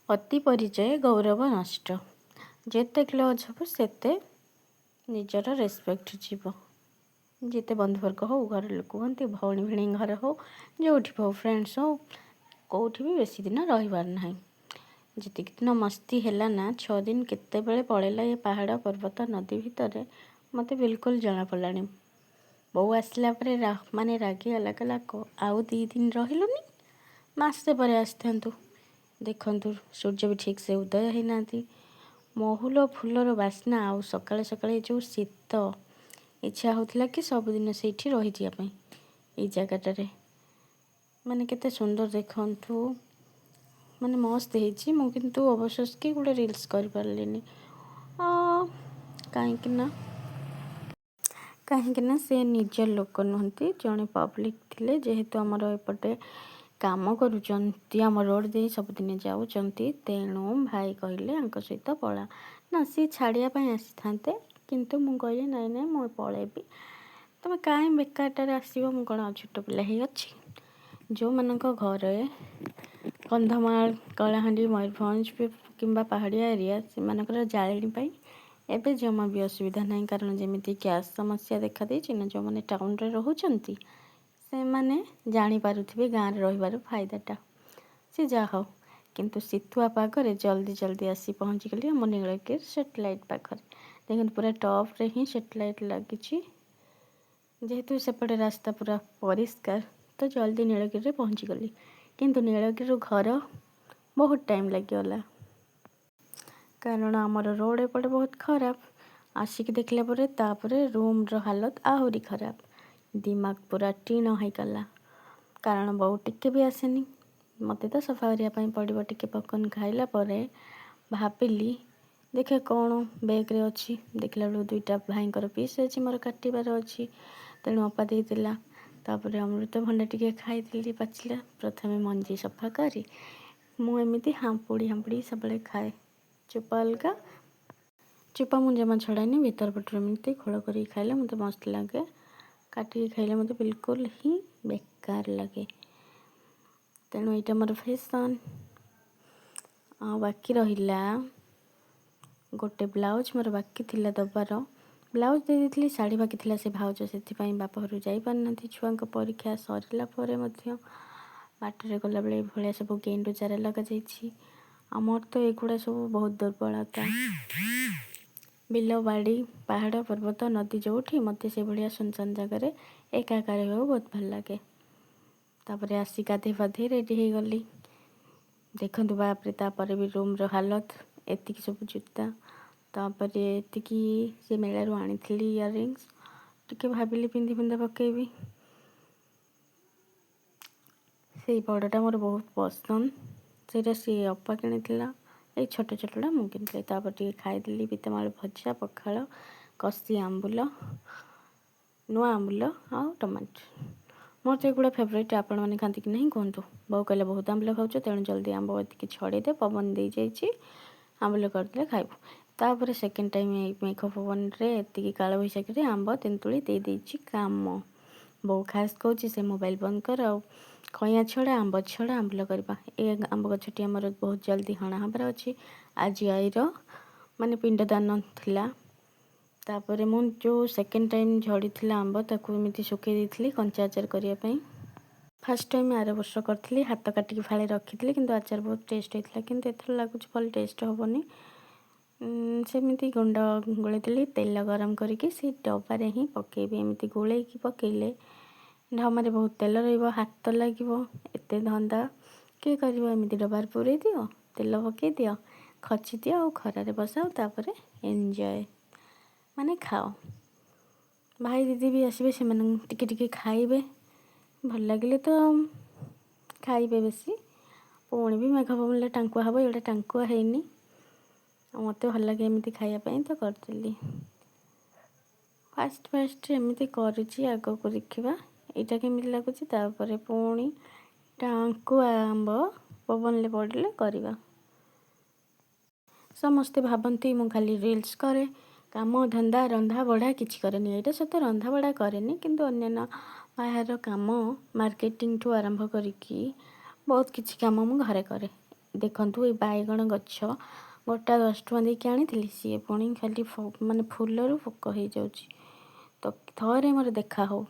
ଅତି ପରିଚୟ ଗୌରବ ନଷ୍ଟ। ଯେତେ କ୍ଲୋଜ୍ ହେବ ସେତେ ନିଜର ରେସପେକ୍ଟ ଯିବ। ଯେତେ ବନ୍ଧୁବର୍ଗ ହଉ, ଘର ଲୋକ ହୁଅନ୍ତି, ଭଉଣୀ ଭିଣେଇ ଘର ହଉ, ଯେଉଁଠି ବି ହଉ, ଫ୍ରେଣ୍ଡସ୍ ହଉ, କେଉଁଠି ବି ବେଶୀ ଦିନ ରହିବାର ନାହିଁ। ଯେତିକି ଦିନ ମସ୍ତି ହେଲା ନା, 6 ଦିନ କେତେବେଳେ ପଳେଇଲା ଏ ପାହାଡ଼ ପର୍ବତ ନଦୀ ଭିତରେ ମୋତେ ବିଲକୁଲ ଜଣାପଡ଼ିଲାନି। ବୋଉ ଆସିଲା ପରେ ମାନେ ରାଗିଗଲା, କହିଲା ଆଉ 2 ଦିନ ରହିଲୁନି, ମାସେ ପରେ ଆସିଥାନ୍ତୁ। ଦେଖନ୍ତୁ ସୂର୍ଯ୍ୟ ବି ଠିକ୍ ସେ ଉଦୟ ହେଇନାହାନ୍ତି। ମହୁଲ ଫୁଲର ବାସ୍ନା ଆଉ ସକାଳେ ସକାଳେ ଯେଉଁ ଶୀତ, ଇଚ୍ଛା ହେଉଥିଲା କି ସବୁଦିନ ସେଇଠି ରହିଯିବା ପାଇଁ ଏଇ ଜାଗାଟାରେ। ମାନେ କେତେ ସୁନ୍ଦର ଦେଖନ୍ତୁ, ମାନେ ମସ୍ତ ହେଇଛି। ମୁଁ କିନ୍ତୁ ଅବଶୋଷ କି ଗୋଟେ ରିଲ୍ସ କରିପାରିଲିନି, କାହିଁକି ନା ସେ ନିଜ ଲୋକ ନୁହନ୍ତି, ଜଣେ ପବ୍ଲିକ୍ ଥିଲେ। ଯେହେତୁ ଆମର ଏପଟେ କାମ କରୁଛନ୍ତି, ଆମ ରୋଡ଼ ଦେଇ ସବୁଦିନ ଯାଉଛନ୍ତି, ତେଣୁ ଭାଇ କହିଲେ ଆଙ୍କ ସହିତ ପଳା ନା। ସିଏ ଛାଡ଼ିବା ପାଇଁ ଆସିଥାନ୍ତେ, କିନ୍ତୁ ମୁଁ କହିଲି ନାଇଁ ନାଇଁ, ମୁଁ ପଳେଇବି, ତୁମେ କାହିଁ ବେକାରଟାରେ ଆସିବ, ମୁଁ କ'ଣ ଆଉ ଛୋଟ ପିଲା ହେଇଅଛି? ଯେଉଁମାନଙ୍କ ଘରେ କନ୍ଧମାଳ, କଳାହାଣ୍ଡି, ମୟୂରଭଞ୍ଜ କିମ୍ବା ପାହାଡ଼ିଆ ଏରିଆ, ସେମାନଙ୍କର ଜାଳେଣୀ ପାଇଁ ଏବେ ଜମା ବି ଅସୁବିଧା ନାହିଁ। କାରଣ ଯେମିତି ଗ୍ୟାସ୍ ସମସ୍ୟା ଦେଖାଦେଇଛି ନା, ଯେଉଁମାନେ ଟାଉନରେ ରହୁଛନ୍ତି ସେମାନେ ଜାଣିପାରୁଥିବେ ଗାଁରେ ରହିବାର ଫାଇଦାଟା। ସେ ଯାହା ହଉ, କିନ୍ତୁ ଶୀତୁଆ ପାଗରେ ଜଲ୍ଦି ଜଲ୍ଦି ଆସି ପହଞ୍ଚିଗଲି ଆମ ନୀଳଗିରି ସାଟେଲାଇଟ୍ ପାଖରେ। ଦେଖନ୍ତୁ, ପୁରା ଟପ୍ରେ ହିଁ ସାଟେଲାଇଟ୍ ଲାଗିଛି। ଯେହେତୁ ସେପଟେ ରାସ୍ତା ପୁରା ପରିଷ୍କାର, ତ ଜଲ୍ଦି ନୀଳଗିରିରେ ପହଞ୍ଚିଗଲି। କିନ୍ତୁ ନୀଳଗିରିରୁ ଘର ବହୁତ ଟାଇମ୍ ଲାଗିଗଲା, କାରଣ ଆମର ରୋଡ଼ ଏପଟେ ବହୁତ ଖରାପ। ଆସିକି ଦେଖିଲା ପରେ ତାପରେ ରୁମ୍ର ହାଲତ ଆହୁରି ଖରାପ। ଦିମାଗ ପୁରା ଟିଣ ହେଇଗଲା, କାରଣ ବୋଉ ଟିକେ ବି ଆସେନି, ମୋତେ ତ ସଫା କରିବା ପାଇଁ ପଡ଼ିବ। ଟିକେ ପପକର୍ଣ୍ଣ ଖାଇଲା ପରେ ଭାବିଲି ଦେଖେ କ'ଣ ବ୍ୟାଗ୍ରେ ଅଛି। ଦେଖିଲା ବେଳକୁ ଦୁଇଟା ଭାଇଙ୍କର ପିସ୍ ଅଛି, ମୋର କାଟିବାର ଅଛି, ତେଣୁ ଅପା ଦେଇଥିଲା। ତାପରେ ଅମୃତଭଣ୍ଡା ଟିକେ ଖାଇଥିଲି ପାଚିଲା। ପ୍ରଥମେ ମଞ୍ଜି ସଫା କରି ମୁଁ ଏମିତି ହାମ୍ପୁଡ଼ି ହାମ୍ପୁଡ଼ି ସବୁବେଳେ ଖାଏ। ଚୋପା ଅଲଗା, ଚୋପା ମୁଁ ଜମା ଛଡ଼ାଏନି। ଭିତର ପଟରୁ ଏମିତି ଖୋଳ କରିକି ଖାଇଲେ ମୋତେ ମସ୍ତ ଲାଗେ। କାଟିକି ଖାଇଲେ ମୋତେ ବିଲକୁଲ ହିଁ ବେକାର ଲାଗେ। ତେଣୁ ଏଇଟା ମୋର ଫ୍ୟାସନ୍। ଆଉ ବାକି ରହିଲା ଗୋଟେ ବ୍ଲାଉଜ୍ ମୋର ବାକି ଥିଲା ଦେବାର। ବ୍ଲାଉଜ୍ ଦେଇ ଦେଇଥିଲି, ଶାଢ଼ୀ ବାକି ଥିଲା। ସେ ଭାଉଜ ସେଥିପାଇଁ ବାପ ଘରକୁ ଯାଇପାରିନାହାନ୍ତି ଛୁଆଙ୍କ ପରୀକ୍ଷା ସରିଲା ପରେ ମଧ୍ୟ। ବାଟରେ ଗଲାବେଳେ ଏଭଳିଆ ସବୁ ଗେଣ୍ଡୁ ଚାରା ଲଗାଯାଇଛି। ଆମର ତ ଏଗୁଡ଼ା ସବୁ ବହୁତ ଦୁର୍ବଳତା। ବିଲ, ବାଡ଼ି, ପାହାଡ଼, ପର୍ବତ, ନଦୀ ଯେଉଁଠି, ମୋତେ ସେଭଳିଆ ସୁନସାନ ଜାଗାରେ ଏକା ଏକା ରହିବାକୁ ବହୁତ ଭଲ ଲାଗେ। ତାପରେ ଆସି ଗାଧେଇ ପାଧେଇ ରେଡ଼ି ହେଇଗଲି। ଦେଖନ୍ତୁ, ବାପରେ, ତାପରେ ବି ରୁମ୍ର ହାଲତ। ଏତିକି ସବୁ ଜୁତା, ତାପରେ ଏତିକି ସେ ମେଳାରୁ ଆଣିଥିଲି ଇୟରିଙ୍ଗସ୍, ଟିକେ ଭାବିଲି ପିନ୍ଧି ପିନ୍ଧା ପକେଇବି। ସେଇ ବଡ଼ଟା ମୋର ବହୁତ ପସନ୍ଦ, ସେଇଟା ସିଏ ଅପା କିଣିଥିଲା। ଏଇ ଛୋଟ ଛୋଟଟା ମୁଁ କିଣିଥିଲି। ତାପରେ ଟିକେ ଖାଇଦେଲି ପିତାମାଳ ଭଜା, ପଖାଳ, କଷି ଆମ୍ବୁଲ, ନୂଆ ଆମ୍ବୁଲ ଆଉ ଟମାଟୋ। ମୋର ତ ଏଗୁଡ଼ା ଫେଭରାଇଟ୍, ଆପଣମାନେ ଖାଆନ୍ତି କି ନାହିଁ କୁହନ୍ତୁ। ବୋଉ କହିଲେ ବହୁତ ଆମ୍ବୁଲ ଖାଉଛ, ତେଣୁ ଜଲ୍ଦି ଆମ୍ବ ଏତିକି ଛଡ଼େଇ ଦେ, ପବନ ଦେଇଯାଇଛି, ଆମ୍ବୁଲ କରିଦେଲେ ଖାଇବୁ। ତାପରେ ସେକେଣ୍ଡ ଟାଇମ୍ ଏଇ ମେଘ ପବନରେ ଏତିକି କାଳବୈଶାଖୀରେ ଆମ୍ବ ତେନ୍ତୁଳି ଦେଇଦେଇଛି କାମ। ବୋଉ ଖାସ୍ କହୁଛି ସେ ମୋବାଇଲ ବନ୍ଦ କର ଆଉ କଇଁଆ ଛଡ଼ା, ଆମ୍ବ ଛଡ଼ା, ଆମ୍ବୁଲ କରିବା। ଏ ଆମ୍ବ ଗଛଟି ଆମର ବହୁତ ଜଲ୍ଦି ହଣା ହେବାର ଅଛି। ଆଜି ଆଈର ମାନେ ପିଣ୍ଡଦାନ ଥିଲା। ତାପରେ ମୁଁ ଯେଉଁ ସେକେଣ୍ଡ ଟାଇମ୍ ଝଡ଼ିଥିଲା ଆମ୍ବ, ତାକୁ ଏମିତି ଶୁଖେଇ ଦେଇଥିଲି କଞ୍ଚା ଆଚାର କରିବା ପାଇଁ। ଫାର୍ଷ୍ଟ ଟାଇମ୍ ଆର ବର୍ଷ କରିଥିଲି, ହାତ କାଟିକି ଫାଳେ ରଖିଥିଲି, କିନ୍ତୁ ଆଚାର ବହୁତ ଟେଷ୍ଟ ହେଇଥିଲା। କିନ୍ତୁ ଏଥର ଲାଗୁଛି ଭଲ ଟେଷ୍ଟ ହେବନି। ସେମିତି ଗୁଣ୍ଡ ଗୋଳେଇଥିଲି, ତେଲ ଗରମ କରିକି ସେ ଡବାରେ ହିଁ ପକେଇବି। ଏମିତି ଗୋଳେଇକି ପକେଇଲେ ଢମାରେ ବହୁତ ତେଲ ରହିବ, ହାତ ଲାଗିବ, ଏତେ ଧନ୍ଦା କିଏ କରିବ? ଏମିତି ଡବାରେ ପୂରେଇ ଦିଅ, ତେଲ ପକେଇ ଦିଅ, ଖଚି ଦିଅ ଆଉ ଖରାରେ ବସାଅ, ତାପରେ ଏନ୍ଜୟ, ମାନେ ଖାଅ। ଭାଇ ଦିଦି ବି ଆସିବେ, ସେମାନେ ଟିକେ ଟିକେ ଖାଇବେ, ଭଲ ଲାଗିଲେ ତ ଖାଇବେ ବେଶୀ। ପୁଣି ବି ମେଘ ପବନରେ ଟାଙ୍କୁଆ ହେବ, ଏଗୁଡ଼ା ଟାଙ୍କୁଆ ହେଇନି। ଆଉ ମୋତେ ଭଲ ଲାଗେ ଏମିତି ଖାଇବା ପାଇଁ, ତ କରିଦେଲି। ଫାଷ୍ଟ ଫାଷ୍ଟ ଏମିତି କରୁଛି, ଆଗକୁ ଦେଖିବା ଏଇଟା କେମିତି ଲାଗୁଛି। ତାପରେ ପୁଣି ଟାଙ୍କୁଆ ଆମ୍ବ ପବନରେ ପଡ଼ିଲେ କରିବା। ସମସ୍ତେ ଭାବନ୍ତି ମୁଁ ଖାଲି ରିଲ୍ସ କରେ, କାମ ଧନ୍ଦା ରନ୍ଧା ବଢ଼ା କିଛି କରେନି। ଏଇଟା ସତ, ରନ୍ଧା ବଢ଼ା କରେନି, କିନ୍ତୁ ଅନ୍ୟାନ୍ୟ ବାହାର କାମ, ମାର୍କେଟିଂଠୁ ଆରମ୍ଭ କରିକି ବହୁତ କିଛି କାମ ମୁଁ ଘରେ କରେ। ଦେଖନ୍ତୁ ଏଇ ବାଇଗଣ ଗଛ ଗୋଟା 10 ଟଙ୍କା ଦେଇକି ଆଣିଥିଲି, ସିଏ ପୁଣି ଖାଲି ମାନେ ଫୁଲରୁ ପୋକ ହେଇଯାଉଛି। ତ ଥରେ ମୋର ଦେଖା ହଉ।